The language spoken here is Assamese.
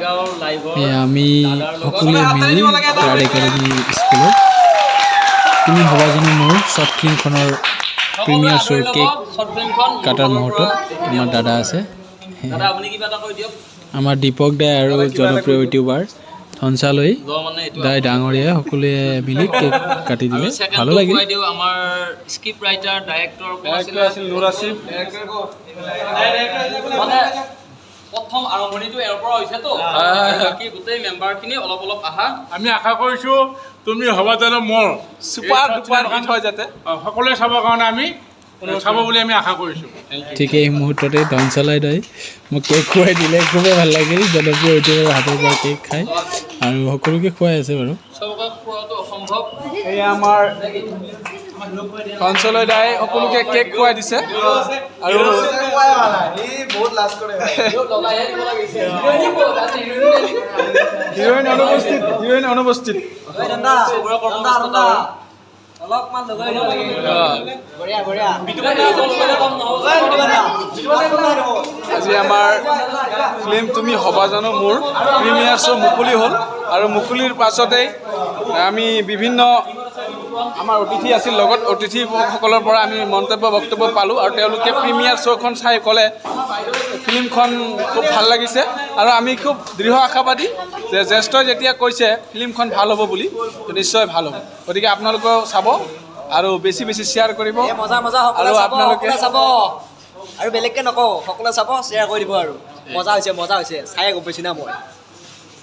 মৰিগাঁও লাইভৰ এয়া আমি দাদাৰ লগত সকলোৱে মিলি ব্ৰাইট একাডেমি স্কুলত তুমি হ'বা জানো মোৰ শ্বৰ্ট ফিল্মখনৰ প্ৰিমিয়াৰ শ্ব'ৰ কেক শ্বৰ্ট ফিল্মখন মোৰ কটাৰ ফালৰ মুহূৰ্তত পৰা আমাৰ দাদা আছে। দাদা, আপুনি কিবা এটা কৈ দিয়ক। আমাৰ দীপক দাই আৰু জনপ্ৰিয় ইউটিউবাৰ ধনচালৈ ল মানে এইটো দাই ডাঙৰীয়াই সকলোৱে মিলি কেক কাটি দিলে। আৰু ছেকেণ্ডটো ভালো লাগিল। খুৱাই দিওঁ আমাৰ স্ক্ৰিপ্ট ৰাইটাৰ, ডাইৰেক্টৰ কোন আছিলে? আছিল নুৰ আছিফ। মানে প্ৰথম আৰম্ভণিটো এওঁৰ পৰা হৈছেতো, বাকী গোটেই মেম্বাৰখিনি অলপ অলপ আহা। আমি আশা কৰিছোঁ তুমি হ'বা জানো মোৰ ছুপাৰ ডুপাৰ হিট হয় যাতে। সকলোৱে চাবৰ কাৰণে আমি চাব বুলি আমি আশা কৰিছোঁ। ঠিক এই মুহূৰ্ততে ধনচালাই দাই মোক কেক খুৱাই দিলে। খুবেই ভাল লাগিল জনপ্ৰিয় ইউটিউবাৰৰ হাতৰ পৰা কেক খাই আৰু সকলোকে খুৱাই আছে বাৰু। চবকে খোৱাটো অসম্ভৱ। এয়া আমাৰ অঞ্চলৈ দাই সকলোকে কেক খুৱাই দিছে আৰু লগাইহে দিব লাগিছে। হিৰইন অনুপস্থিত, হিৰইন অনুপস্থিত। চবৰে কৰ্মব্যস্ততা আৰু। অলপমান লগাই দিব লাগে। বঢ়িয়া বঢ়িয়া। কম নহ'ব। আজি আমাৰ ফিল্ম তুমি হ'বা জানো মোৰ প্ৰিমিয়াৰ শ্ব' মুকলি হ'ল আৰু মুকলিৰ পাছতেই আমি বিভিন্ন আমাৰ অতিথি আছিল, লগত অতিথিসকলৰ পৰা আমি মন্তব্য বক্তব্য পালোঁ আৰু তেওঁলোকে প্ৰিমিয়াৰ শ্ব'খন চাই ক'লে ফিল্মখন খুব ভাল লাগিছে। আৰু আমি খুব দৃঢ় আশাবাদী যে জ্যেষ্ঠই যেতিয়া কৈছে ফিল্মখন ভাল হ'ব বুলি, তো নিশ্চয় ভাল হ'ব। গতিকে আপোনালোকেও চাব আৰু বেছি বেছি শ্বেয়াৰ কৰিব। এ মজা মজা, সকলোৱে আৰু চাব। আপোনালোকে সকলোৱে চাব আৰু বেলেগকে নকওঁ, সকলোৱে চাব, শ্বেয়াৰ কৰি দিব। আৰু মজা হৈছে, মজা হৈছে, চায়ে গম পাইছোঁ না মই।